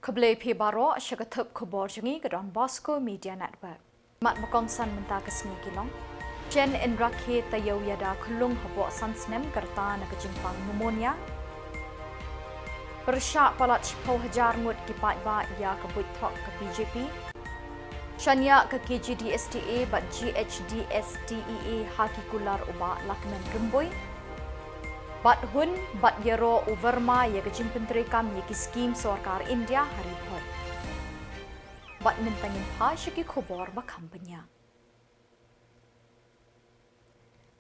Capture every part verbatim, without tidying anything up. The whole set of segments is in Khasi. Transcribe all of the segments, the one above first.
Khublei phi baroh sha ka thup khubor jong ngi ka Don Bosco Media Network. Mat ba kongsan mynta ka sngi ki long: Chen in rakhe taïew ïada khyllung hapoh san snem ka rta na ka jingpang pneumonia. Pyrshah palat shiphew hajar ngut ki paidbah ïa ka buit thok ka B J P. Shaniah ka K G D S T A bad G H D S T E A ha ki kular u Bah Lahkmen Rymbui. Bad hun bad ïaroh u Verma ïa ka jingpyntreikam ïa ki skhim sorkar India ha Ri Bhoi. Bad mynta ngin phai sha ki khubor ba kham bniah.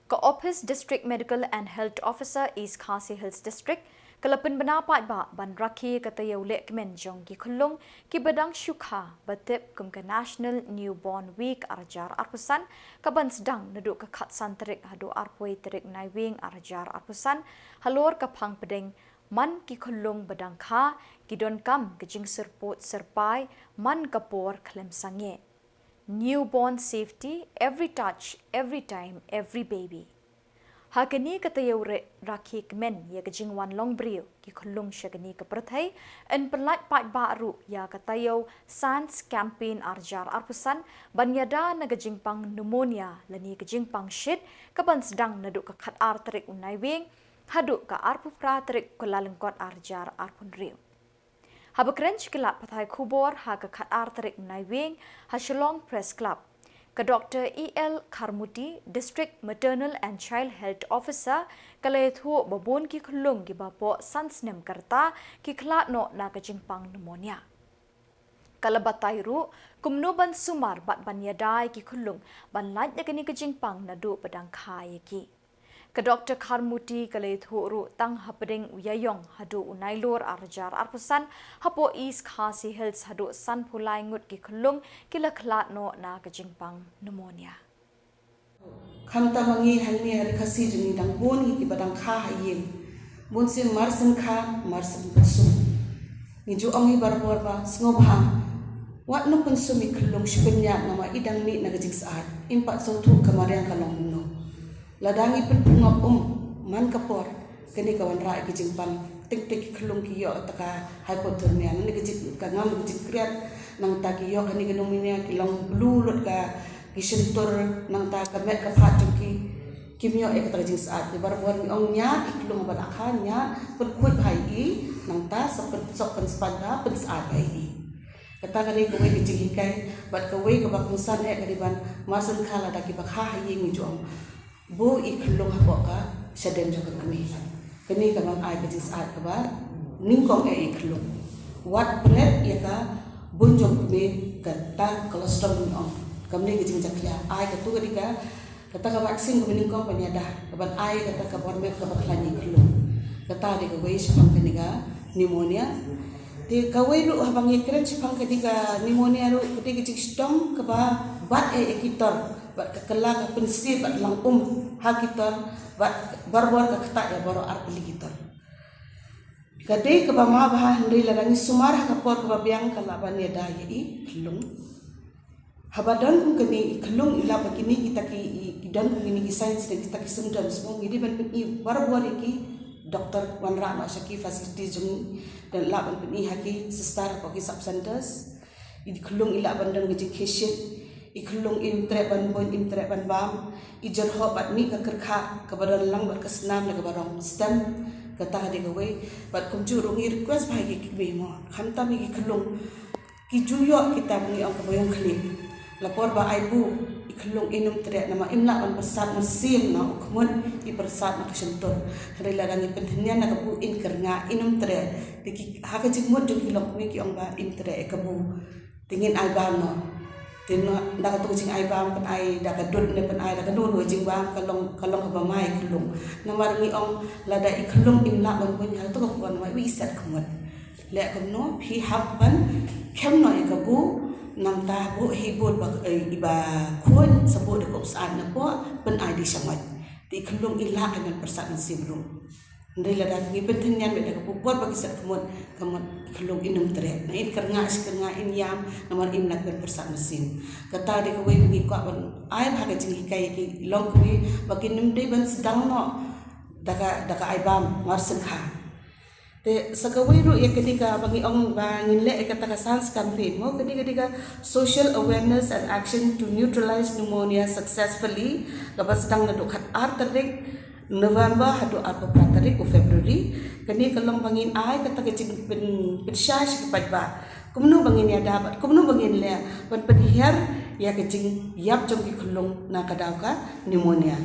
Ka Office District Medical and Health Officer, East Khasi Hills District, ka la pynbna paidbah ban rakhe ka taïew lehkmen jong ki khyllung kiba dang shu kha ba tip kum ka National Newborn Week ar hajar arphew san, kaban sdang naduh ka khatsan tarik haduh arphew tarik Naiwieng ar hajar arphew san, halor ka phang pdeng man ki khyllung ba dang kha, ki donkam ka jingsyrpud syrpai man ka por khlem sangeh. Newborn safety, every touch, every time, every baby. Ha kane ka taïew re-, rakhe kmen ïa ka jingwan long briew ki khyllung sha kane ka pyrthei, yn pyllait paidbah ruh ïa ka taïew Sans Campaign ar hajar arphew san ban ïada na ka jingpang pneumonia lane ka jingpang shit, kaban sdang naduh ka khatar tarik u Naiwieng haduh ka arphew phra tarik u Kyllalyngkot ar hajar arphew hynriew. Haba kren sha ki lad pathai khubor ha ka khatar tarik Naiwieng ha Shillong Press Club, ka Doctor E L Kharmuti, District Maternal and Child Health Officer, ka la ïathuh ba bun ki khyllung kiba hapoh san snem ka rta ki khlad noh na ka jingpang pneumonia. Ka la batai ruh kumno ban sumar bad ban ïada ïa ki khyllung ban lait na kane ka jingpang naduh ba dang kha ïa ki. Ka Doctor Kharmuti ka la ïathuh ruh tang hapdeng u Ïaïong haduh u Nailur ar hajar arphew san, hapoh East Khasi Hills haduh sanphew lai ngut ki khyllung ki la khlad noh na ka jingpang pneumonia. Khamtam ma ngi hangne ha Ri Khasi jong ngi dang bun ngi kiba dang kha ha ïing. Bun sien mar sien kha, mar sien pynsum. Ngi ju ong hi barabor ba sngewbha wat nym pynsum ïa ki khyllung, shu pynïaid namar i dang mih na ka jingsyaid. Im pat sngewthuh ka mariang ka long kumno. Lada ngi pynpung ngop um man ka por, kane ka wanrah ïa ki jingpang. Teng teng ki khyllung ki ïoh kata ka hypothermia, lane ka jing, ka ngam ka jingkriat, nangta ki ïoh kane ka pneumonia, ki long blue lut ka, ki shyntur, nangta ka met ka phad jong ki, kim ïoh ïa kata ka jingsyaid. Te barabor ngi ong ñiad ïa ki khyllung ba la kha, ñiad pynkhuid bha ïa i, nangta sa pyn, sa pynsyaid bha, pynsyaid bha ïa i. Kata ka dei kawei ka jinghikai, bad kawei kaba kongsan eh ka dei ban mar sien kha lada kiba kha ha ïing ngi ju ong buh ïa ki khyllung hapoh ka shadem jong ka kmie. Kane ka ban ai ka jingsyaid kaba nyngkong eh ïa ki khyllung. Wat bret ïa ka bun jong ka kmie, kata colostrum ngi ong. Kam dei ka jingjakhlia, ai katu ka dei ka, kata ka vaccine kaba nyngkong ban ïada, kaban ai kata ka bor met kaba khlaiñ ïa ki khyllung. Kata dei kawei shaphang kane ka pneumonia. Te kawei ruh haba ngi kren shaphang kane ka pneumonia ruh, ka dei ka jingshitom kaba bat eh ïa ki tor, bad ka kylla ka pynsiej bad lang um ha ki tor, bad barabor ka ktah ïa baroh ar tylli ki tor. Ka dei kaba ma bha, hynrei lada ngi sumar ha ka por kaba biang ka lah ban ïada ïa i khyllung. Haba don kum kine i khyllung i lah ba kine kita ki, i, i don kum kine ki signs ne kita ki symptoms, mo ngi dei ban pyni barabor ïa ki doktor wanrah noh sha ki facility jong ngi, don lah ban pyni ha ki sister hapoh ki sub centers. I khyllung i lah ban don ka jingkhie shit, i khyllung im treh ban buiñ, im treh ban bam, i jyrhoh bad mih ka kyrkhah kaba don lang bad ka snam ne kaba rong stem, kata ka dei kawei. Bad kumjuh ruh ngi request bha ïa ki kmie mo, khamtam ïa ki khyllung, ki ju ïoh kita ba ngi ong kaba ïong khlieh. La por ba ai buh, i khyllung in ym treh namar im lah ban pyrsad mynsiem na u khmut, i pyrsad na ka shyntur. Hynrei lada ngi pynthynñian na ka buh in kyrngah, in ym treh. Te ki, ha ka jingmut jong ki longkmie ki ong ba im treh ïa ka buh. Te ngin ai bam noh. Te noh, da katu ka jingai bam pynai, da ka dud ne pynai, da kano kano ka jingbam ka long, ka long kaba ma ïa i khyllung. Namar ngi ong lada i khyllung im lah ban buiñ ha katu ka por namar i set khmut. Leh kumno, phi hap ban khem noh ïa ka buh, nangta buh hi bud ba, eh, iba khuid, sa buh da ka um syaid napoh, pynai da i shamoit. Te i khyllung i lah ban pyrsad mynsiem ruh. Hynrei lada ngi pynthynñian beit da ka buh por ba ki set khmut, ka mut i khyllung in ym treh. Na in kyrngah shi kyrngah in ïam, namar im lah ban pyrsad mynsiem. Kata dei kawei ba ngi kwah ban ai bha ka jinghikai ïa ki longkmie, ba kin ym dei ban sdang noh da ka, da ka ai bam mar sien kha. Te sa kawei ruh ïa kane ka ba ngi ong ba ngin leh ïa kata ka SANS campaign mo, kane ka dei ka Social Awareness and Action to Neutralize Pneumonia Successfully, kaba sdang naduh khat ar tarik November haduh arphew phra tarik u February. Kane ka long ba ngin ai kata ka jingpyn, pynshai sha ki paidbah kumno ba ngin ïada bad kumno ba ngin leh ban pynhiar ïa ka jingïap jong ki khyllung na ka daw ka pneumonia.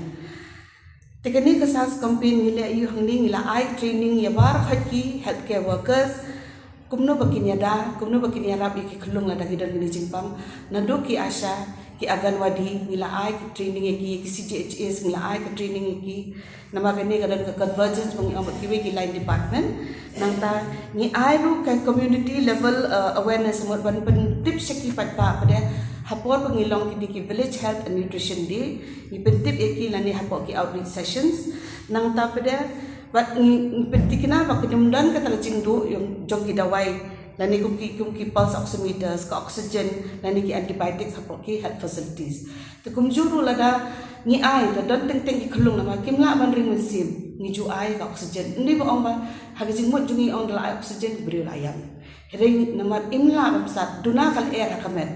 Te kane ka SANS campaign ngi leh ïa u hangne, ngi la ai training ïa baroh ki healthcare workers kumno ba kin ïada, kumno ba kin ïarap ïa ki khyllung lada ki don kine ki jingpang. Naduh ki ASHA, ki Anganwadi, ngi la ai ki training ïa ki, ki CGHS ngi la ai ki training ïa ki. Namar kane ka don ka convergence ba ngi ong bad kiwei ki line department. Nangta ngi ai ruh ka community level, uh, awareness, mut ban pyntip sha ki paidbah pat de, ha por ba ngi long kine ki Village Health and Nutrition Day, ngi pyntip ïa ki lane hapoh ki outreach sessions. Nangta pat de, bad ngi, ngi pynthikna ba kin ym don kata ka jingduh jong, jong ki dawai lane kum ki, kum ki pulse oximeters, ka oxygen lane ki antibiotics hapoh ki health facilities. Te kumjuh ruh lada ngi ai, da don teng teng ki khyllung namar kim lah ban ring mynsiem, ngi ju ai ka oxygen. Ym dei ba ong ba ha ka jingmut jong ngi ong da la ai oxygen ki briew la ïap. Hynrei namar im lah ban bsa, duna ka lyer ha ka met.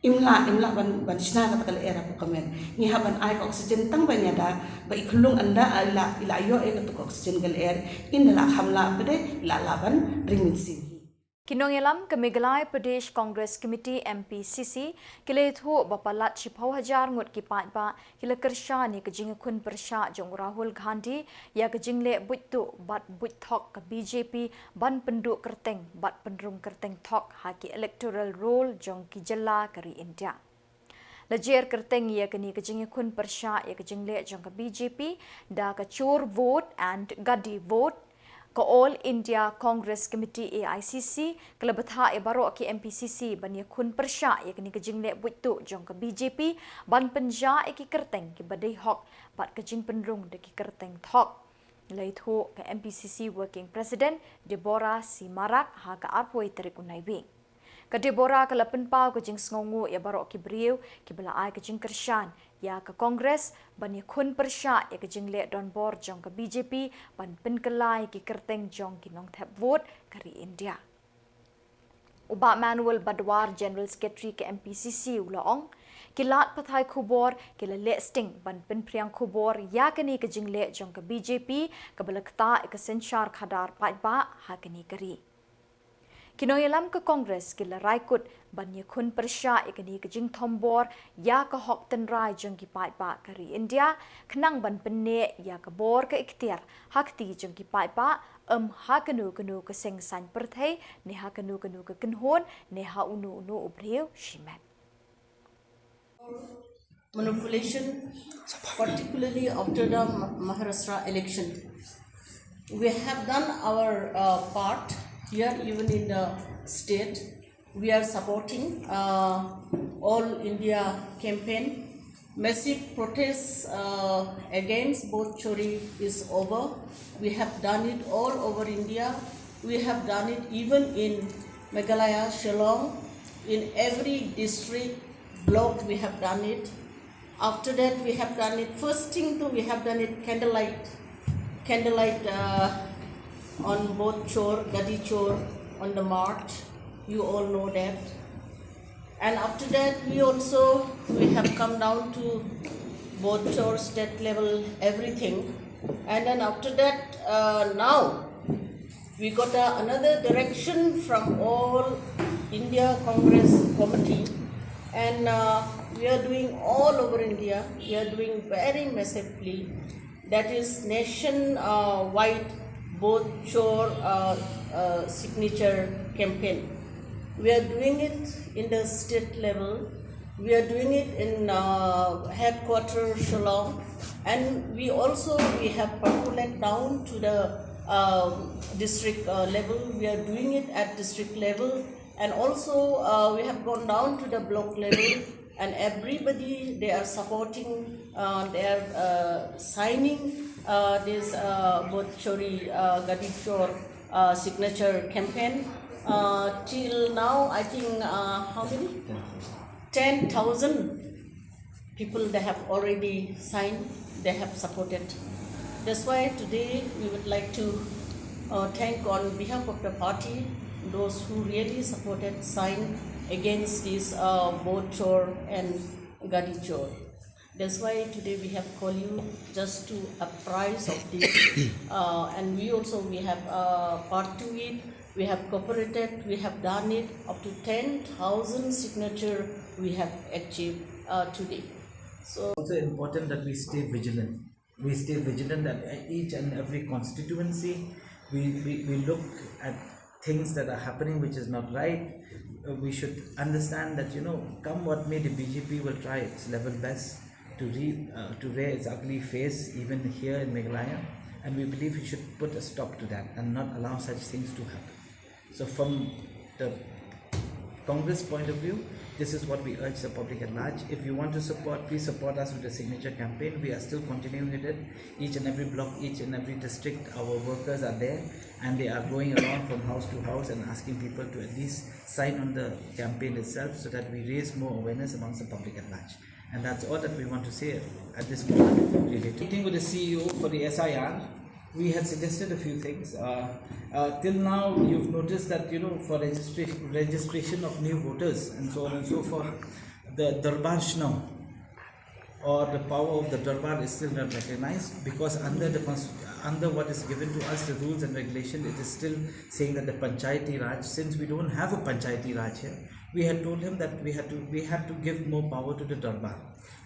Im lah, im lah ban, ban shna kata ka lyer hapoh ka met. Ngi hap ban ai ka oxygen tang ban ïada ba i khyllung ynda i la, i la ïoh ïa kata ka oxygen ka lyer, ynda la kham lah pat de i la lah ban ring mynsiem. Ki nongïalam ka Meghalaya Pradesh Congress Committee, M P C C, ki la ïathuh ba palat shiphew hajar ngut ki paidbah ki la kyrshan ïa ka jingïakhun pyrshah jong u Rahul Gandhi ïa ka jingleh buit tuh bad buit thok ka B J P ban pynduh kyrteng bad pynrung kyrteng thok ha ki electoral roll jong ki jylla ka ri India. La jer kyrteng ïa kane ka jingïakhun pyrshah ïa ka jingleh jong ka B J P da ka Chor Vote and Gaddi Vote. Ka All India Congress Committee, A I C C, ka la bthah ïa baroh ki M P C C ban ïakhun pyrshah ïa kane ka jingleh buit tuh jong ka B J P ban pynjah ïa ki kyrteng kiba dei hok bad ka jingpynrung da ki kyrteng thok. La ïathuh ka M P C C Working President Deborah C Marak ha ka arphew tarik u Naiwieng. Ka Deborah ka la pynpaw ka jingsngewnguh ïa baroh ki briew kiba la ai ka jingkyrshan ïa ka Congress ban ïakhun pyrshah ïa ka jingleh donbor jong ka B J P ban pynkylla ïa ki kyrteng jong ki nongthep vote ka ri India. U Bah Manuel Badwar, General Secretary ka M P C C, u la ong, ki lad pathai khubor ki la leh sting ban pynphriang khubor ïa kane ka jingleh jong ka B J P kaba la ktah ïa ka synshar khadar paidbah ha kane ka ri. Ki nongïalam ka Congress ki la rai kut ban ïakhun pyrshah ïa kane ka jingthombor ïa ka hok tynrai jong ki paidbah ka ri India, khnang ban pynneh ïa ka bor ka iktiar ha kti jong ki paidbah, ym ha kano kano ka seng saiñ pyrthei, ne ha kano kano ka kynhun, ne ha uno uno u briew shimet. Manipulation, particularly after the Ma-, Maharashtra election. We have done our, uh, part here, even in the state. We are supporting, uh, All India campaign. Massive protests, uh, against Vote Chori is over. We have done it all over India. We have done it even in Meghalaya, Shillong, in every district, block, we have done it. After that, we have done it. First thing, though, we have done it candlelight, candlelight, uh, on Vote Chor, Gaddi Chor, on the march. You all know that. And after that, we also, we have come down to Vote Chor, state level, everything. And then after that, uh, now, we got, uh, another direction from All India Congress Committee, and, uh, we are doing all over India. We are doing very massively. That is nation, uh, wide Vote Chor, uh, uh, signature campaign. We are doing it in the state level. We are doing it in, uh, headquarter Shillong, and we also, we have percolated down to the, uh, district, uh, level. We are doing it at district level, and also, uh, we have gone down to the block level, and everybody, they are supporting, uh, they are, uh, signing, uh, this, uh, Vote Chori, uh, Gaddi Chor, uh, signature campaign. Uh, till now, I think, uh, how many? Ten thousand people, they have already signed, they have supported. That's why today we would like to uh, thank on behalf of the party those who really supported, signed against this uh, boat chor and gadi chor. That's why today we have called you just to apprise of this. Uh, and we also, we have uh, part to it. We have cooperated, we have done it up to ten thousand signature we have achieved uh, today. So also important that we stay vigilant. We stay vigilant at each and every constituency. We, we, we look at things that are happening which is not right. Uh, we should understand that, you know, come what may, the B J P will try its level best to re, uh, to rear its ugly face even here in Meghalaya, and we believe we should put a stop to that and not allow such things to happen. So from the Congress point of view, this is what we urge the public at large. If you want to support, please support us with the signature campaign. We are still continuing with it. Each and every block, each and every district, our workers are there and they are going around from house to house and asking people to at least sign on the campaign itself so that we raise more awareness amongst the public at large. And that's all that we want to say at this moment. Really. Meeting with the C E O for the S I R, we had suggested a few things. Uh, uh, till now, you've noticed that, you know, for registration, registration of new voters and so on and so forth, the Darbar Shnong or the power of the Darbar is still not recognized, because under the const- under what is given to us, the rules and regulation, it is still saying that the Panchayati Raj, since we don't have a Panchayati Raj here, we had told him that we had to we had to give more power to the Darbar.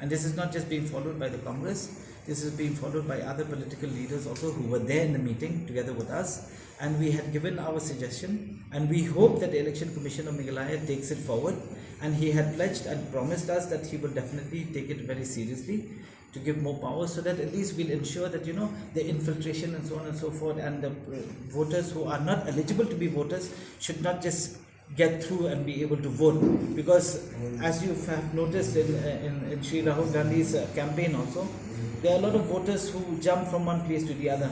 And this is not just being followed by the Congress, this is being followed by other political leaders also who were there in the meeting together with us. And we had given our suggestion, and we hope that the Election Commission of Meghalaya takes it forward. And he had pledged and promised us that he will definitely take it very seriously to give more power, so that at least we'll ensure that, you know, the infiltration and so on and so forth, and the uh, voters who are not eligible to be voters should not just get through and be able to vote. Because as you have noticed in, in, in Shri Rahul Gandhi's uh, campaign also, there are a lot of voters who jump from one place to the other.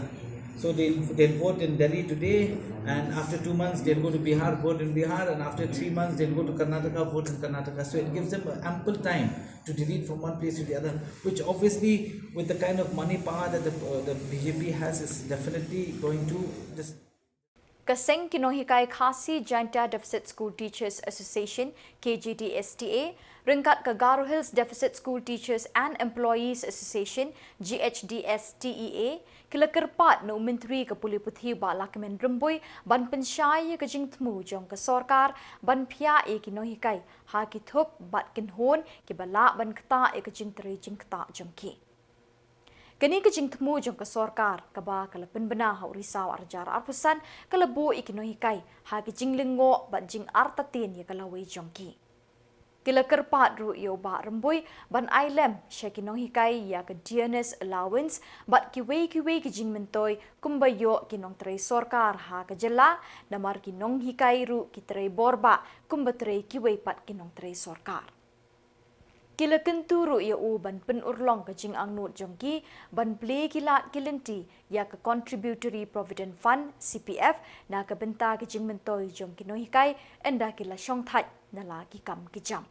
So they'll, they'll vote in Delhi today, and after two months they'll go to Bihar, vote in Bihar, and after three months they'll go to Karnataka, vote in Karnataka. So it gives them ample time to delete from one place to the other, which obviously, with the kind of money power that the, uh, the B J P has, is definitely going to just Ka seng ki nonghikai Khasi Jaintia Deficit School Teachers Association, K J D S T A, ryngkat ka Garo Hills Deficit School Teachers and Employees Association, G H D S T E A, ki la kyrpad na u Myntri ka Pule Puthi Bah Lahkmen Rymbui ban pynshai ïa ka jingthmu jong ka sorkar ban phiah ïa ki nonghikai ha ki thup bad kynhun kiba lah ban ktah ïa ka jingtrei jingktah jong ki. Kane ka jingthmu jong ka sorkar, kaba ka la pynbna ha u Risaw ar hajar arphew san, ka la buh ïa ki nonghikai ha ki jinglyngngoh bad jingartatien ïa ka lawei jong ki. Ki la kyrpad ruh ïa u Bah Rymbui ban ai lem sha ki nonghikai ïa ka dearness allowance bad kiwei kiwei ki jingmyntoi kumba ïoh ki nongtrei sorkar ha ka jylla, namar ki nonghikai ruh ki trei bor bah kumba trei kiwei pat ki nongtrei sorkar. Ki la kyntu ruh ïa u ban pynurlong ka jingangnud jong ki ban plie ki lad ki lynti ïa ka Contributory Provident Fund, C P F, na ka bynta ka jingmyntoi jong ki nonghikai ynda ki la shongthait na la ki kam ki jam.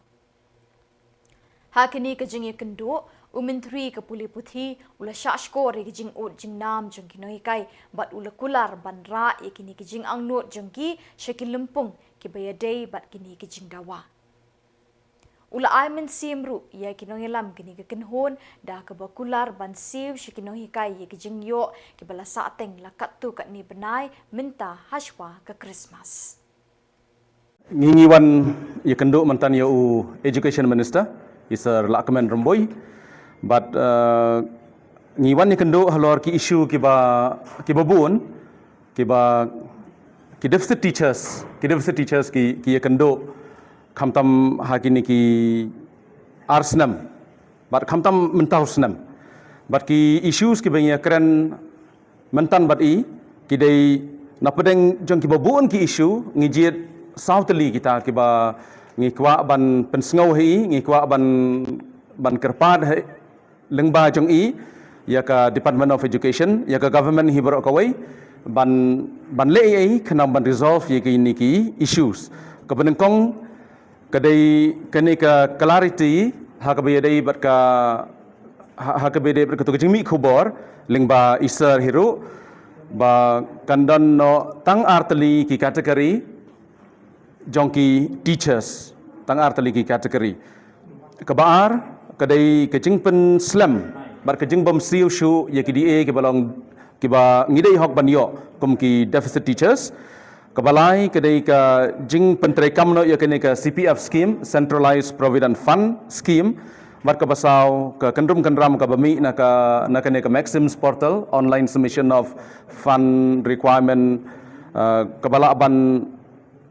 Ha kane ka jingïakynduh, u Myntri ka Pule Puthi u la shah shkor ïa ka jingud jingnam jong ki nonghikai bad u la kular ban rah ïa kine ki jingangnud jong ki sha ki lympung kiba ïadei bad kine ki jingdawa. U la ai mynsiem ruh ïa ki nongïalam kine ki kynhun da kaba kular ban siew sha ki nonghikai ïa ki jingïoh kiba la sahteng la katto katne bnai mynta hashwa ka Krismas. Ngi ngi wan ïakynduh mynta ïa u Education Minister, i Sir Lahkmen Rymbui. Bad uh, ngi wan ïakynduh halor ki issue kiba kiba bun kiba ki deficit teachers, ki deficit teachers ki ki ïakynduh khamtam ha kine ki ar snem bad khamtam mynta u snem. Bad ki issues kiba ngi ïakren mynta bad i ki dei na pdeng jong kiba bun ki issue, ngi jied saw tylli kita kiba ngi kwah ban pynsngew ha i, ngi kwah ban ban kyrpad ha lyngba jong i ïa ka Department of Education, ïa ka government hi baroh kawei ban ban leh ei ei khnang ban resolve ïa kine ki issues. Kaba nyngkong ka dei kane ka clarity ha kaba ïadei bad ka ha, ha kaba ïadei bad kato ka jingmih khubor lyngba i Sir hi ruh. Ba kan don noh tang artylli ki category jong ki teachers, tang artylli ki category. Kaba ar ka dei ka jingpynslem bad ka jingbym siew shuh ïa ki D A kiba long, kiba ngi dei hok ban ïoh kum ki deficit teachers. Kaba lai ka dei ka jingpyntreikam noh ïa kane ka C P F scheme, Centralized Provident Fund scheme. Bad kaba saw ka kynrum kynram kaba mih na ka, na kane ka Maxims Portal, online submission of fund requirement, uh, kaba lah ban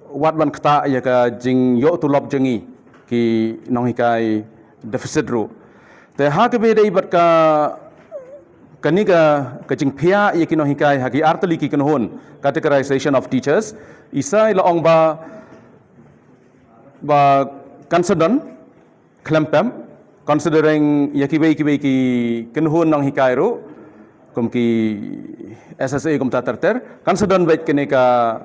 wad ban ktah ïa ka jingïoh tulop jong ngi ki nonghikai deficit ruh. Te ha kaba dei bad ka, kane ka, ka jingphiah ïa ki nonghikai ha ki artylli ki kynhun, categorization of teachers, isa i la ong ba, ba kan sa don khlem pep, considering ïa kiwei kiwei ki kynhun nonghikai ruh kum ki S S A kumta ter ter, kan sa don beit kane ka,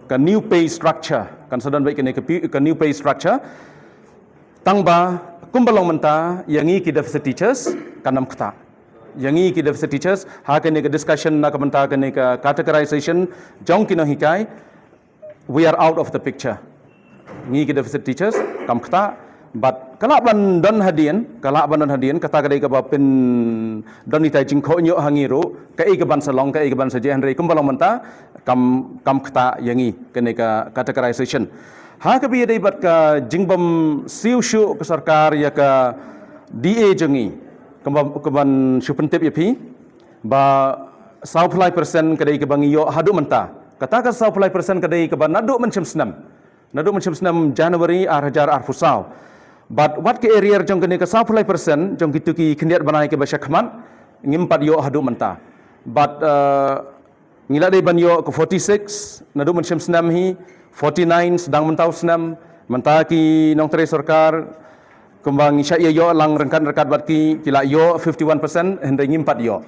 ka new pay structure, kan sa don beit kane ka pi-, ka new pay structure. Tang ba kumba long mynta ïa ngi ki deficit teachers kan ym ktah. Ïa ngi ki deficit teachers ha kane ka discussion na ka bynta kane ka categorization jong ki nonghikai, we are out of the picture. Ngi ki deficit teachers kam ktah, bad ka lah ban don hadien, ka lah ban don hadien, kata ka dei kaba pyndon ita i jingkhohñiuh ha ngi ruh, kaei kaban sa long, kaei kaban sa jia, hynrei kumba long mynta kam, kam ktah ïa ngi kane ka categorization. Ha kaba ïadei bad ka jingbym siew shuh ka sorkar ïa ka D A jong ngi, kumba, kumban shu pyntip ïa phi ba sawphew lai percent ka dei kaba ngi ïoh haduh mynta. Kata ka sawphew lai percent ka dei kaba naduh mynshem snem, naduh mynshem snem January ar hajar arphew saw. Bad wat ka arrear jong kane ka sawphew lai percent jong kito ki khyndiat bnai kiba sha khmat, ngim pat ïoh haduh mynta. Bad, eh, ngi la dei ban ïoh ka forty-six naduh mynshem snem hi, forty-nine sdang mynta u snem. Mynta ki nongtrei sorkar kumba ngi shah ïa ïoh lang ryngkat ryngkat bad ki, ki la ïoh fifty-one percent, hynrei ngim pat ïoh.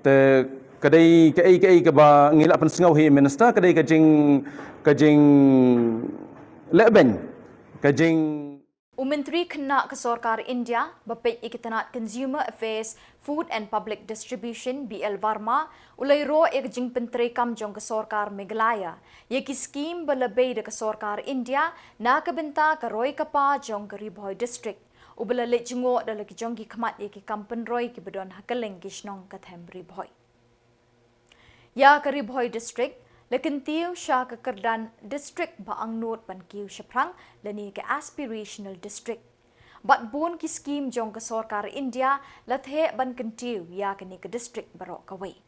Te ka dei kaei kaei kaba ngi la pynsngew hi Minister, ka dei ka jing, ka jinglehbeiñ, ka jing. U Myntri Khynnah ka Sorkar India ba peit ïa ki tnat Consumer Affairs, Food and Public Distribution, B L Verma, u la ïaroh ïa ka jingpyntreikam jong ka Sorkar Meghalaya ïa ki skim ba la bei da ka Sorkar India na ka bynta ka roi ka par jong ka Ri Bhoi District, uba la leit jngoh da la ki jong ki khmat ïa ki kam pynroi kiba don ha kylleng ki shnong ka them Ri Bhoi. Ïa ka Ri Bhoi District la kyntiew sha ka kyrdan district ba angnud ban kiew shaphrang lane ka aspirational district. Bad bun ki skim jong ka Sorkar India la theh ban kyntiew ïa kane ka district baroh kawei.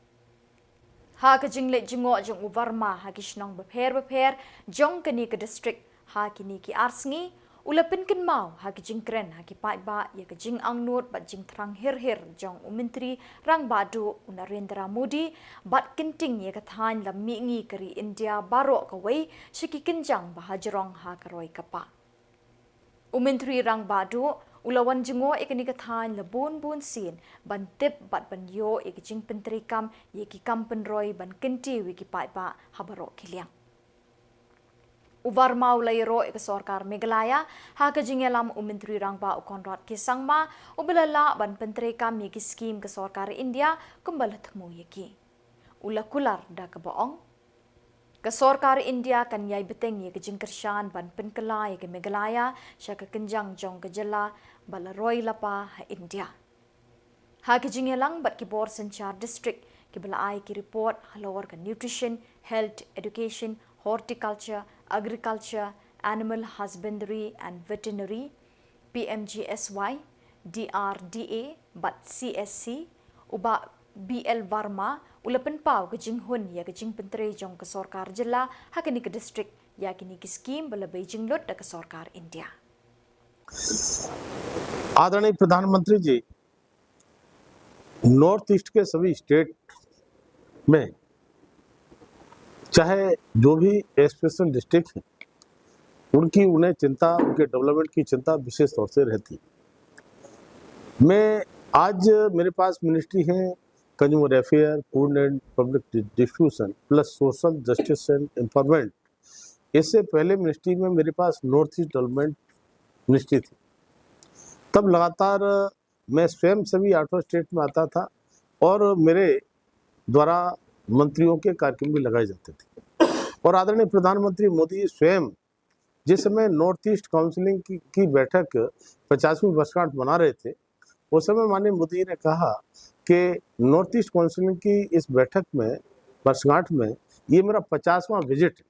Ha ka jingleit jngoh jong u Verma ha ki shnong bapher bapher jong kane ka district ha kine ki ar sngi, u la pynkynmaw ha ki jingkren ha ki paidbah ïa ka jingangnud bad jingthrang hir hir jong u Myntri Rangbah Duh u Narendra Modi, bad kynting ïa ka thaiñ lam mihngi ka ri India baroh kawei sha ki kynjang ba hajrong ha ka roi ka par. U Myntri Rangbah Duh u la wan jngoh ïa kane ka thaiñ la bun bun sien ban tip bad ban ïoh ïa ki jingpyntreikam ïa ki kam pynroi ban kyntiew ïa ki paidbah ha baroh ki liang. U Verma u la ïaroh ïa ka Sorkar Meghalaya ha ka jingïalam u Myntri Rangbah u Conrad K Sangma, uba la lah ban pyntreikam ïa ki skim ka Sorkar India kumba la thmu ïa ki. U la kular da kaba ong, ka Sorkar India kan ïai bteng ïa ka jingkyrshan ban pynkylla ïa ka Meghalaya sha ka kynjang jong ka jylla ba la roi la par ha India. Ha ka jingïalang bad ki bor synshar district kiba la ai ki report halor ka nutrition, health, education, horticulture, agriculture, animal husbandry and veterinary, P M G S Y, D R D A bad C S C, u Bah B L Verma u la pynpaw ka jinghun ïa ka jingpyntrei jong ka sorkar jylla ha kane ka district ïa kine ki skim ba la bei jinglut da ka sorkar India. आदरणीय प्रधानमंत्री जी, नॉर्थ ईस्ट के सभी स्टेट में चाहे जो भी एस्पिरेशन डिस्ट्रिक्ट हैं, उनकी उन्हें चिंता, उनके डेवलपमेंट की चिंता विशेष तौर से रहती है। मैं आज मेरे पास मिनिस्ट्री है कंज्यूमर अफेयर, फूड एंड पब्लिक डिस्ट्रीब्यूशन प्लस सोशल जस्टिस एंड एम्पावरमेंट। इससे पहले मिनिस्ट्री में मेरे पास नॉर्थ ईस्ट डेवलपमेंट मिनिस्ट्री थी। तब लगातार मैं स्वयं सभी आठों स्टेट में आता था और मेरे द्वारा मंत्रियों के कार्यक्रम भी लगाए जाते थे। और आदरणीय प्रधानमंत्री मोदी जी स्वयं जिस समय नॉर्थ ईस्ट काउंसिलिंग की, की बैठक पचासवीं वर्षगांठ मना रहे थे, उस समय माननीय मोदी जी ने कहा कि नॉर्थ ईस्ट काउंसिलिंग की इस बैठक में, वर्षगांठ में, ये मेरा पचासवां विजिट है।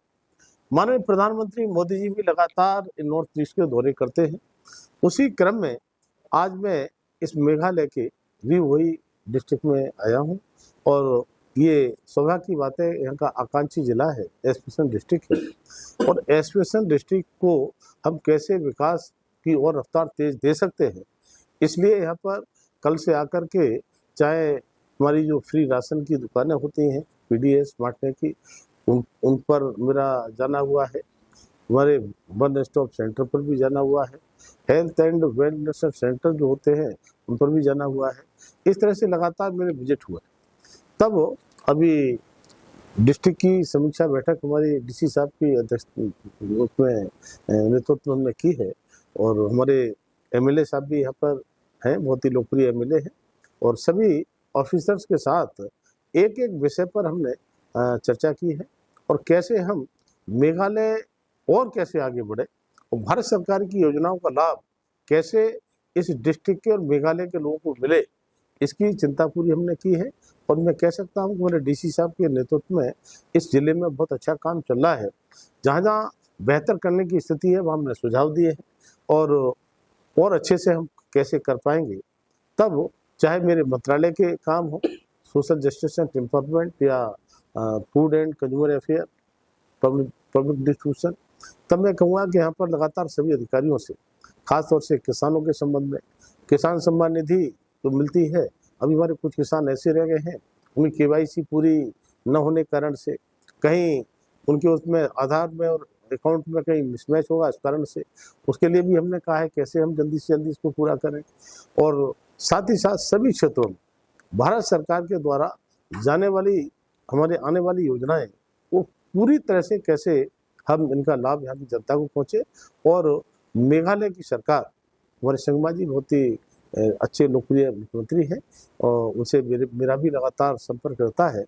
माननीय प्रधानमंत्री मोदी जी भी लगातार इन नॉर्थ ईस्ट के दौरे करते हैं। उसी क्रम में आज मैं इस मेघालय के री भोई डिस्ट्रिक्ट में आया हूँ और ये सौभाग्य की बात है, यहाँ का आकांक्षी जिला है, एस्पिरेशन डिस्ट्रिक्ट है। और एस्पिरेशन डिस्ट्रिक्ट को हम कैसे विकास की ओर रफ्तार तेज दे सकते हैं, इसलिए यहाँ पर कल से आकर के, चाहे हमारी जो फ्री राशन की दुकानें होती हैं, पीडीएस बांटने की, उन उन पर मेरा जाना हुआ है। हमारे वन स्टॉप सेंटर पर भी जाना हुआ है। हेल्थ एंड वेलनेस सेंटर जो होते हैं, उन पर भी जाना हुआ है। इस तरह से लगातार मेरे विजिट हुए। तब अभी डिस्ट्रिक्ट की समीक्षा बैठक हमारी डीसी साहब की अध्यक्ष उसमें, अ, नेतृत्व हमने की है और हमारे एमएलए साहब भी यहाँ पर हैं, बहुत ही लोकप्रिय एमएलए हैं, और सभी ऑफिसर्स के साथ एक एक विषय पर हमने, अ, चर्चा की है और कैसे हम मेघालय और कैसे आगे बढ़े और भारत सरकार की योजनाओं का लाभ कैसे इस डिस्ट्रिक्ट के और मेघालय के लोगों को मिले, इसकी चिंता पूरी हमने की है। और मैं कह सकता हूँ कि मेरे डीसी साहब के नेतृत्व में इस जिले में बहुत अच्छा काम चल रहा है। जहाँ जहाँ बेहतर करने की स्थिति है, वहाँ हमने सुझाव दिए हैं और और अच्छे से हम कैसे कर पाएंगे। तब चाहे मेरे मंत्रालय के काम हो, सोशल जस्टिस एंड एम्पावरमेंट या फूड एंड कंज्यूमर अफेयर, पब्लिक पब्लिक डिस्ट्रीब्यूशन, तब मैं कहूँगा कि यहाँ पर लगातार सभी अधिकारियों से, खासतौर से किसानों के संबंध में, किसान सम्मान निधि तो मिलती है, अभी हमारे कुछ किसान ऐसे रह गए हैं, उनकी केवाईसी पूरी न होने के कारण से, कहीं उनके उसमें आधार में और अकाउंट में कहीं मिसमैच होगा, इस कारण से, उसके लिए भी हमने कहा है कैसे हम जल्दी से जल्दी इसको पूरा करें। और साथ ही साथ सभी क्षेत्रों में भारत सरकार के द्वारा जाने वाली, हमारे आने वाली योजनाएं, वो पूरी तरह से कैसे हम इनका लाभ यहाँ की जनता को पहुँचे। और मेघालय की सरकार, हमारे संगमा जी बहुत ही, अ, अच्छे लोकप्रिय मुख्यमंत्री हैं और उनसे मेरे, मेरा भी लगातार संपर्क रहता है,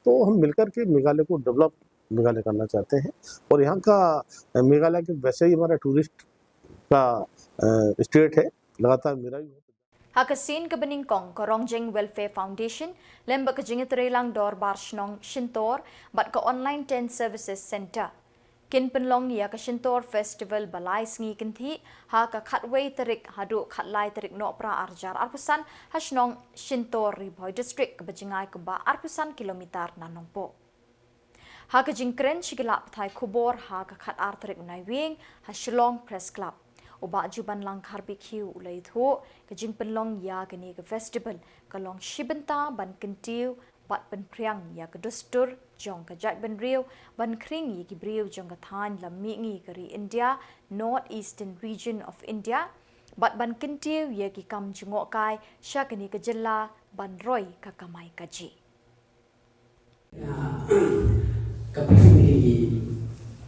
तो हम मिलकर के मेघालय को डेवलप मेघालय करना चाहते हैं। और यहाँ का, अ, मेघालय के वैसे ही हमारा टूरिस्ट का, अ, स्टेट है, लगातार मेरा भी बहुत Ha ka sien kaba nyngkong, ka Rongjeng Welfare Foundation lem bad ka Jingïatreilang Dorbar Shnong Shyntor bad ka Online Tent Services Centre kin pynlong ïa ka Shyntor Festival ba lai sngi kynthih ha ka khatwei tarik haduh khatlai tarik Nohprah arhajar arphew san ha shnong Shyntor, Ri Bhoi District, kaba jngai kumba arphew san kilometer na Nongpoh. Ha ka jingkren sha ki lad pathai khubor ha ka khatar tarik u Naiwieng ha Shillong Press Club, u Bah Jubanlang Kharbie Khiew u la ïathuh ka jingpynlong ïa kane ka festival ka long shi bynta ban kyntiew bad pynphriang ïa ka dustur jong ka jaitbynriew, ban khring ïa ki briew jong ka thaiñ lam mihngi ka ri India, North Eastern Region of India, bad ban kyntiew ïa ki kam jngohkai sha kane ka jylla ban roi ka kamai kajih. Ka briefing ni kini ki,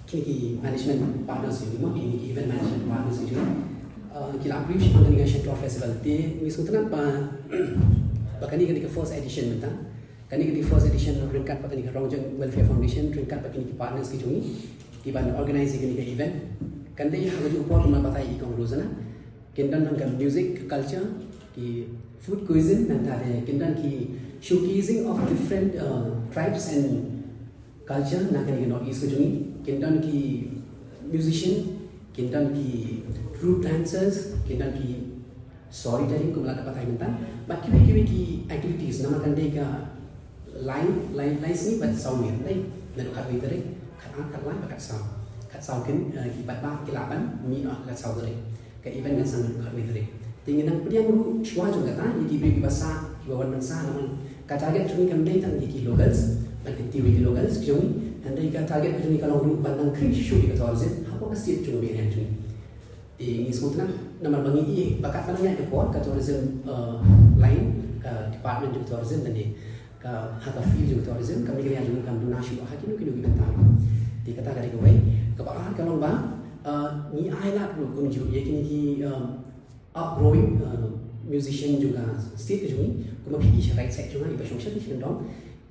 kini ki management partners ni mo, kini ki event management partners ni, uh, ki la brief shaphang kani ka Shyntor Festival. Te ngi sngewtynnat ba, ba kani, kani ka first edition mynta. Kani, kani ka first edition ryngkat bad kani ka Rongjeng Welfare Foundation ryngkat bad kini ki partners ki jong ngi kiban organize kani ka event. Kan dei ha kajuh ka por kumba batai i Kong Rosana. Kin don nang ka music, ka culture, ki food cuisine, nangta de kin don ki showcasing of different, uh, tribes and culture na kani ka North East ka jong ngi. Kin don ki musician, kin don ki troupe dancers, kin don ki storytelling kumba la dep batai mynta. Bad kiwei kiwei ki activities, namar kan dei ka lai, lai, lai sngi bad saw ngi, dei. Naduh khatwei tarik, khatar, khatlai bad khatsaw. Khatsaw kin, eh, ki paidbah ki lah ban mih ha khatsaw tarik. Ka event kan sdang naduh khatwei tarik. Te ngi nang pdiang ruh shuwa jong kata ïa ki briew kiba sah, kiba wan ban sah, namar ka target jong ngi kam dei tang ïa ki locals ban kyntiew ïa ki locals jong ngi, hynrei ka target jong ngi ka long ruh ban nang khring shuh ïa ka tourism hapoh ka state jong ngi, area jong ngi. Te ngi sngewtynnat namar ba ngi ïohi ba katba nang ïaid ka por ka tourism, eh, line, ka department jong tourism lane ka, ha ka field jong tourism ka Meghalaya jong ngi kam duna shuh ha kino kino ki bynta. Te kata ka dei kawei. Kaba ar ka long ba, eh, ngi ai lad ruh kumjuh ïa kine ki, eh, outgrowing, eh, musician jong ka state ka jong ngi, kumba phi i sha right side jong nga, i ba shong sha ki kyndong,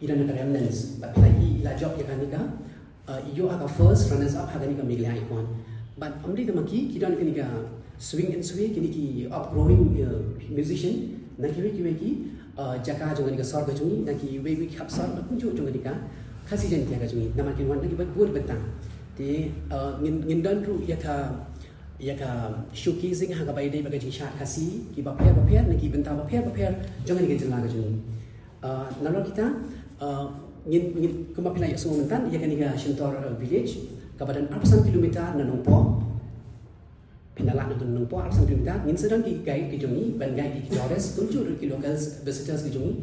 I don ka remnants, but phi la i la jop ïa kane ka, uh, i ïoh ha ka first runners up ha kane ka Meghalaya Icon. But ym dei tang ma ki, ki don kane ka Swing and Sway, kine ki upgrowing, uh, musician, na kiwei kiwei ki, uh, jaka jong kane ka sor ka jong ngi, na kiwei kiwei ki hap sor, ba kumjuh jong kane ka Khasi Jaiñtia ka jong ngi, namar kin wan na ki bad bun bynta. Te, uh, ngin, ngin don ruh ïa ka, ïa ka showcasing ha kaba ïadei bad ka jingshad Khasi, kiba pher ba pher, na ki bynta ba pher ba pher jong kane ka jylla ka jong ngi. Uh, nalor kita, uh, ngin, ngin, kumba phi la ïohsngew mynta, ïa kane ka Shyntor, uh, village, kaba don arphew san kilometer na Nongpoh. Phin da lah na Nongpoh arphew san kilometer, ngin sa don ki guide ki jong ngi, ban guide ki tourist, kumjuh ruh ki locals, visitors ki jong ngi,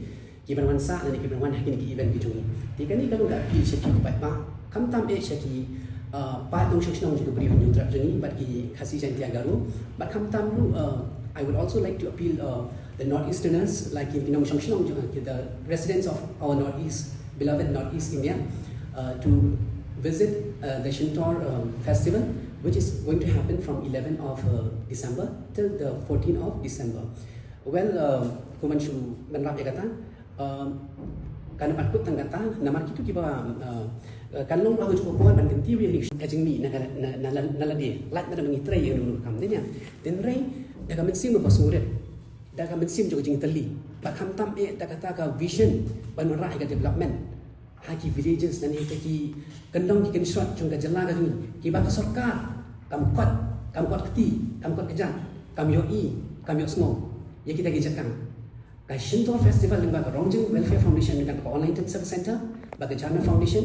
kiban wan sah, lane kiban wan ha kine ki event ki jong ngi. Te kane ka long ka appeal sha ki paidbah, khamtam eh sha ki, uh, paid nongshong shnong jong ka Bri Hynñiewtrep jong ngi, bad ki Khasi Jaiñtia Garo, bad khamtam ruh, uh, I would also like to appeal, uh, the Northeasterners, like ki nongshong shnong jong, uh, the residents of our Northeast, beloved Northeast India, uh, to visit, uh, the Shyntor, um, festival, which is going to happen from eleventh of, uh, December till the fourteenth of December. Well, uh, kumban shu ban wrap ïa kata, um, kan pat kut tang kata, namar kito kiba, uh, uh, kan long ba ka jong ka por ban kyntiew ïa ka jingmih na ka, na, na, na, na lade, lait na da ba ngi trei ïa ka nongkam dei nia. Hynrei da ka mynsiem ba sngewrit, da ka mynsiem jong ka jingtylli, ba khamtam eh da kata ka vision ban wanrah ïa ka development ha ki villages, lane ha ki kyndong ki kynshrot jong ka jylla ka jong ngi, kiba ka sorkar kam kot, kam kot kti, kam kot kjat, kam ïohi, kam ïohsngew ïa kita ki jaka. Ka Shyntor Festival lyngba ka Rongjing Welfare Foundation, lyngba ka Online Civil Centre, bad ka Jharna Foundation.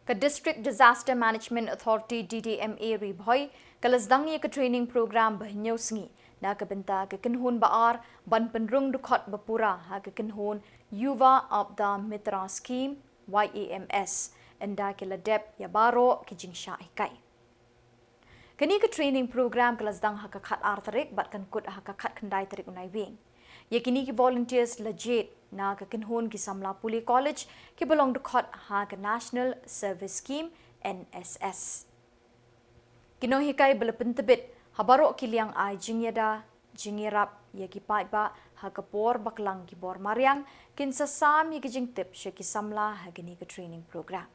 Ka District Disaster Management Authority, D D M A, Ri Bhoi, ka la sdang ïa ka training program ba hynñiew sngi na ka bynta ka kynhun ba ar ban pynrung dkhot ba pura ha ka kynhun Yuva Apada Mitra Scheme, Y A M S, ynda ki la dep ïa baroh ki jingshah hikai. Kane ka training program ka la sdang ha ka khat ar tarik bad kan kut ha ka khat khyndai tarik u Naiwieng. Ïa kine ki volunteers la jied na ka kynhun ki samla pule college kiba long dkhot ha ka National Service Scheme, N S S. Ki nonghikai ba la pyntbit ha baroh ki liang ai jingïada, jingïarap ïa ki paidbah ha ka por ba klang ki bor mariang, kin sa sam ïa ki jingtip sha ki samla ha kane ka training program.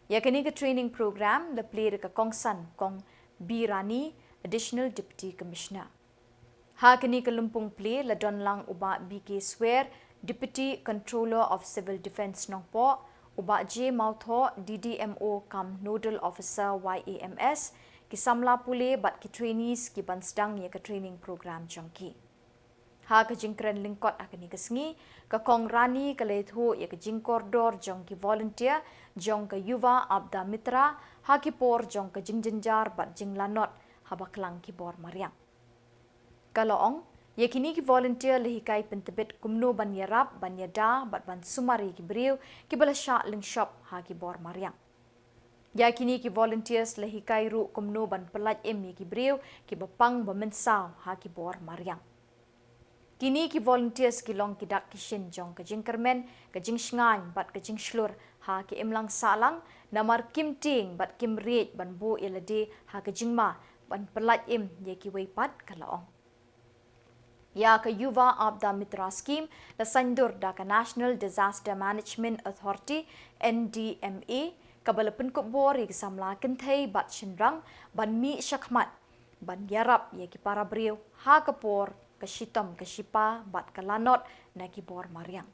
Ïa kane ka training program la plie da ka kongsan Kong B Rani, Additional Deputy Commissioner. Ha kane ka lympung plie la don lang u Bah B K Swer, Deputy Controller of Civil Defence Nongpoh, u Bah J Mawthoh, D D M O cum Nodal Officer Y A M S, ki samla pule bad ki trainees kiban sdang ïa ka training program jong ki. Ha ka jingkren lyngkot ha kane ka sngi, ka Kong Rani ka la ïathuh ïa ka jingkordor jong ki volunteer jong ka Yuva Apada Mitra ha ki por jong ka jingjynjar bad jinglanot haba klang ki bor mariang. Ka la ong, ïa kine ki volunteer la hikai pyntbit kumno ban ïarap, ban ïada bad ban sumar ïa ki briew kiba la shah lyngshop ha ki bor mariang. Ïa kine ki volunteers la hikai ruh kumno ban pyllait im ïa ki briew kiba pang ba mynsaw ha ki bor mariang. Kine ki volunteers ki long ki dak ki shin jong ka jingkyrmen, ka jingshngaiñ bad ka jingshlur ha ki imlang sahlang, namar kim tieng bad kim riej ban buh ïa lade ha ka jingma ban pyllait im ïa kiwei pat, ka la ong. Ïa ka Yuva Apada Mitra Scheme la saiñdur da ka National Disaster Management Authority, N D M A, kaba la pynkup bor ïa ki samla kynthei bad shynrang ban mih shakhmat ban ïarap ïa ki para briew ha ka por ka shitom ka shipa bad ka lanot na ki bor mariang.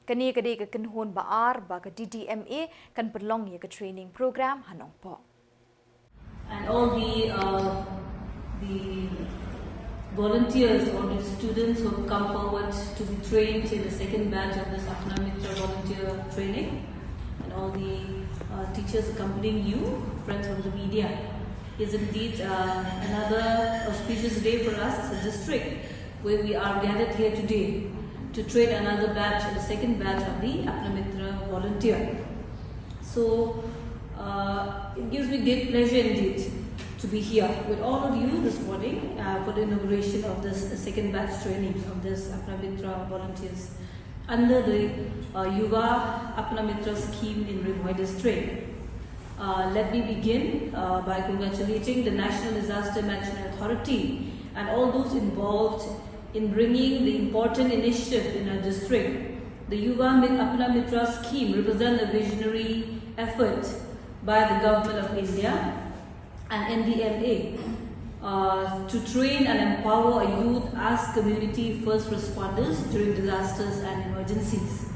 Kane ka dei ka kynhun ba ar ba ka D D M A kan pynlong ïa ka training program ha Nongpoh. And all the, uh, the volunteers, all the students who have come forward to be trained in the second batch of this Apna Mitra volunteer training, and all the, uh, teachers accompanying you, friends from the media, is indeed, uh, another auspicious day for us as a district, where we are gathered here today to train another batch, the second batch of the Apna Mitra volunteer. So, uh, it gives me great pleasure indeed to be here with all of you this morning, uh, for the inauguration of this second batch training of this Apna Mitra volunteers under the, uh, Yuva Apna Mitra scheme in Ri Bhoi district. Uh, let me begin, uh, by congratulating the National Disaster Management Authority and all those involved in bringing the important initiative in our district The Yuva Mit- Apna Mitra scheme represents a visionary effort by the Government of India and N D M A uh, to train and empower a youth as community first responders during disasters and emergencies.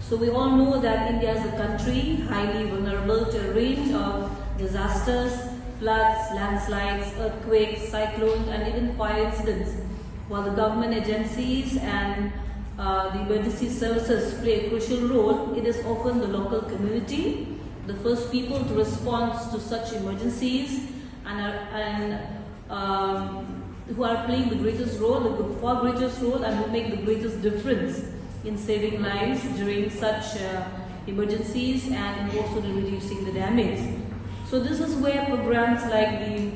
So we all know that India is a country highly vulnerable to a range of disasters, floods, landslides, earthquakes, cyclones, and even fire incidents. While the government agencies and uh, the emergency services play a crucial role, it is often the local community, the first people to respond to such emergencies, and, are, and um, who are playing the greatest role, the far greatest role, and who make the greatest difference in saving lives during such uh, emergencies and also in reducing the damage. So this is where programs like the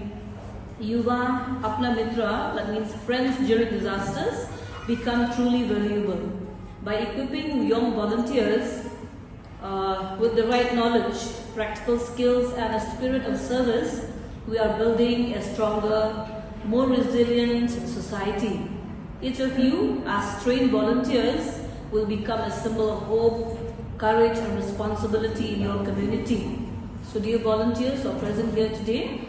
Yuva Apna Mitra, that means Friends During Disasters, become truly valuable. By equipping young volunteers uh, with the right knowledge, practical skills, and a spirit of service, we are building a stronger, more resilient society. Each of you, as trained volunteers, will become a symbol of hope, courage, and responsibility in your community. So, dear volunteers who are present here today,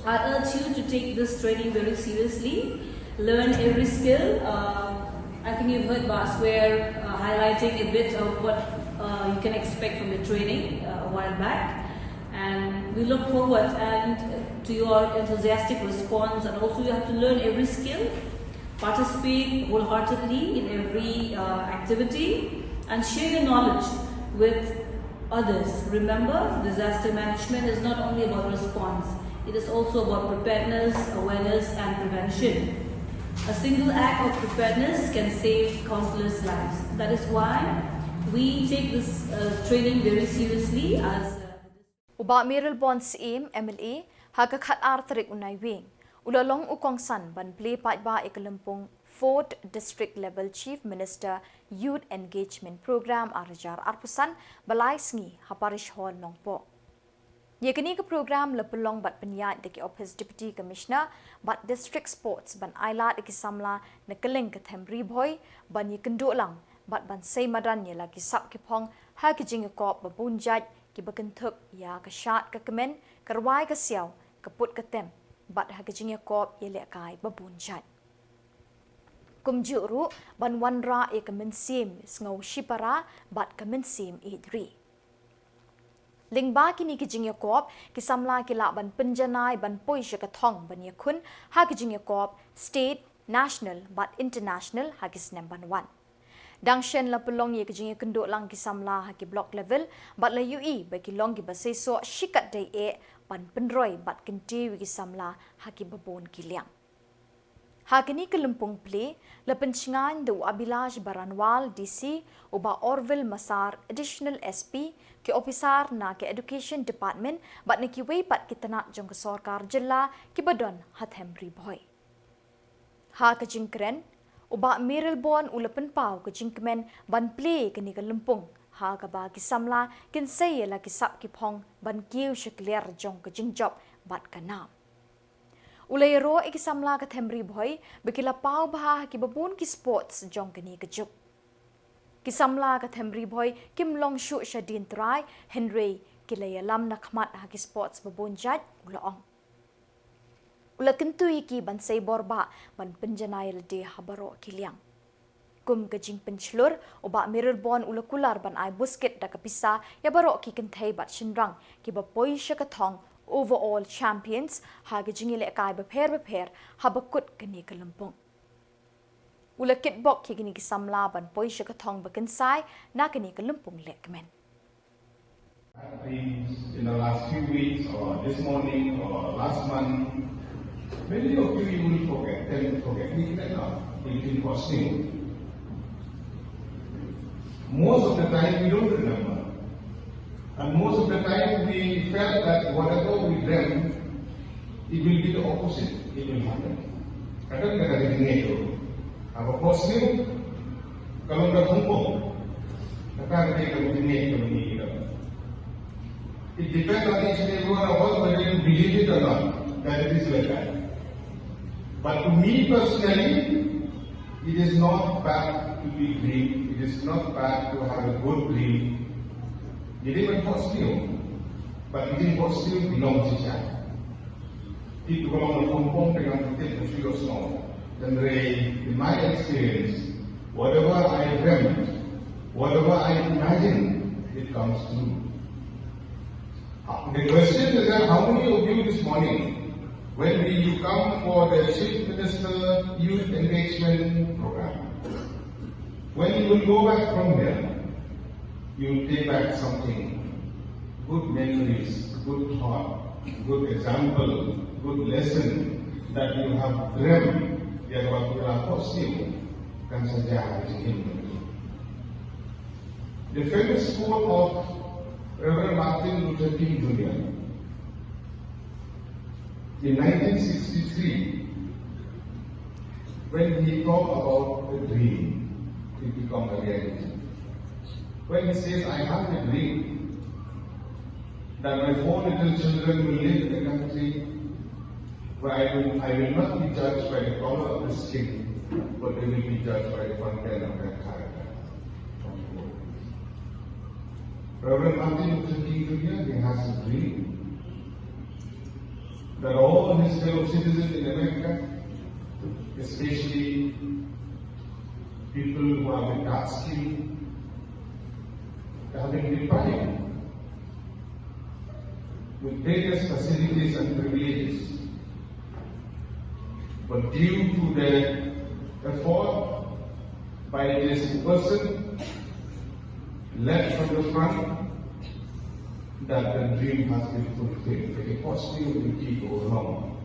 I urge you to take this training very seriously, learn every skill. Uh, I think you've heard Bah swear uh, highlighting a bit of what uh, you can expect from the training uh, a while back. And we look forward and to your enthusiastic response, and also you have to learn every skill, participate wholeheartedly in every uh, activity, and share your knowledge with others. Remember, disaster management is not only about response, it is also about preparedness, awareness, and prevention. A single act of preparedness can save countless lives. That is why we take this uh, training very seriously as uh, U Bah Mayralborn Syiem, M L A, ha ka khatar tarik u Naiwieng u la long u kongsan ban plie paidbah ïa ka lympung Fourth District Level Chief Minister Youth Engagement Programme ar hajar arphew san ba lai sngi ha Parish Hall Nongpoh. Ïa kane ka program la pynlong bad pynïaid da ki Office Deputy Commissioner bad District Sports ban ailad ïa ki samla na kylleng ka Them Ri Bhoi ban ïakynduh lang bad ban sei madan ïa la ki sap ki phong ha ki jingïakop ba bun jait kiba kynthup ïa ka shad ka kmen, ka rwai ka siaw, ka put ka tem bad ha ka jingïakop ïalehkai ba bun jait. Kumjuh ruh ban wanrah ïa ka mynsiem sngew shipara bad ka mynsiem ïeit ri. Lyngba kine ki jingïakop, ki samla ki lah ban pynjanai ban poi sha ka thong ban ïakhun ha ki jingïakop state, national bad international ha ki snem ban wan. Dang shen la pynlong ïa ka jingïakynduh lang ki samla ha ki block level bad la ïohi ba ki long kiba seisoh shikatdei eh ban pynroi bad kyntiew ïa ki samla ha kiba bun ki liang. Ha kane ka lympung plie la pynshngaiñ da u Abhilash Baranwal, D C, u Bah Orville Massar, Additional S P, ki ophisar na ka Education Department bad na kiwei pat ki tnat jong ka sorkar jylla kiba don ha Them Ri Bhoi. Ha ka jingkren, u Bah Mayralborn u la pynpaw ka jingkmen ban plie kane ka lympung ha kaba ki samla kin sei ïa la ki sap ki phong ban kiew sha kliar jong ka jingjop bad ka nam. U la ïaroh ïa ki samla ka Them Ri Bhoi ba ki la paw bha ha kiba bun ki sports jong kane ka juk. Ki samla ka Them Ri Bhoi kim long shuh shadien trai, hynrei ki la ïalam na khmat ha ki sports ba bun jait, u la ong. U la kyntu ïa ki ban sei bor bha ban pynjanai lade ha baroh ki liang. Kum ka jingpynshlur, u Bah Mayralborn u la kular ban ai buskit da ka pisa ïa baroh ki kynthei bad shynrang kiba poi sha ka thong Overall Champions ha ki jingïalehkai bapher bapher haba kut kane ka lympung. U la kitbok ïa kine ki samla ban poi sha ka thong ba kynsai na kane ka lympung lehkmen. Things in the last few weeks or this morning or last month, many of you, you will forget, tend to forget. We cannot, it will continue. Most of the time, we don't remember. And most of the time, we felt that whatever we dreamt, it will be the opposite. It will happen. Kadang kadang ini itu. Apa positif? Kalau nggak hukum, kata dia kalau ini itu ini kita. It depends on each and every one of us whether you believe it or not, that it is like that. But to me personally, It is not bad to be dream. It is not bad to have a good dream. It is important, but it is important belong to. It belong to Hong Kong, and it is serious now. Then, in my experience, whatever I dreamt, whatever I imagine, it comes true. The question is that how many of you this morning, when we, you come for the Chief Minister Youth Engagement Program, when you will go back from here, you will take back something, good memories, good thought, good example, good lesson that you have dreamt, ya ba ku la ko siu kan saja jingim. The famous quote of Reverend Martin Luther King Junior in nineteen sixty-three, when he talked about a dream, it become a reality. When he says, "I have a dream that my four little children will live in a country where I will, I will not be judged by the color of the skin, but they will be judged by the content of their character." Reverend Martin Luther King Junior, he has a dream that all his fellow citizens in America, especially people who have a dark skin, they have been deprived with various facilities and privileges. But due to the effort by this person led from the front, that the dream has been fulfilled. Ka dei ka kosngi ka dei ka long.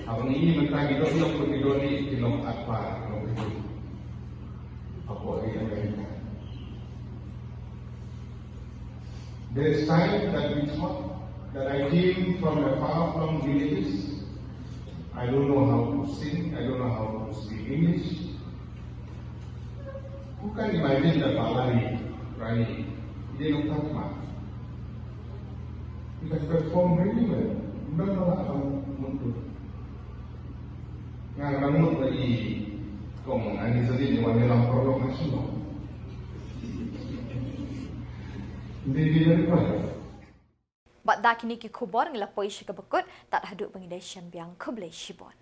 Haba ngi ïohi mynta ki dohnud, ki dohnud ki long akbar, ki long kito. Hapoh ri Amerika. There is time that we thought that I came from a far-flung villages. I don't know how to sing, I don't know how to speak English. Who can imagine that Balari, Rani, they don't talk much. You can perform really well. None of that. Nga nang mut ba i kong ani zalin i wan i lam prolog na sino. Hindi, hindi na rin pala. Bad da kine ki khubor ngi la poi sha kaba kut, tad haduh ba ngin ïa shem biang, khublei shibun.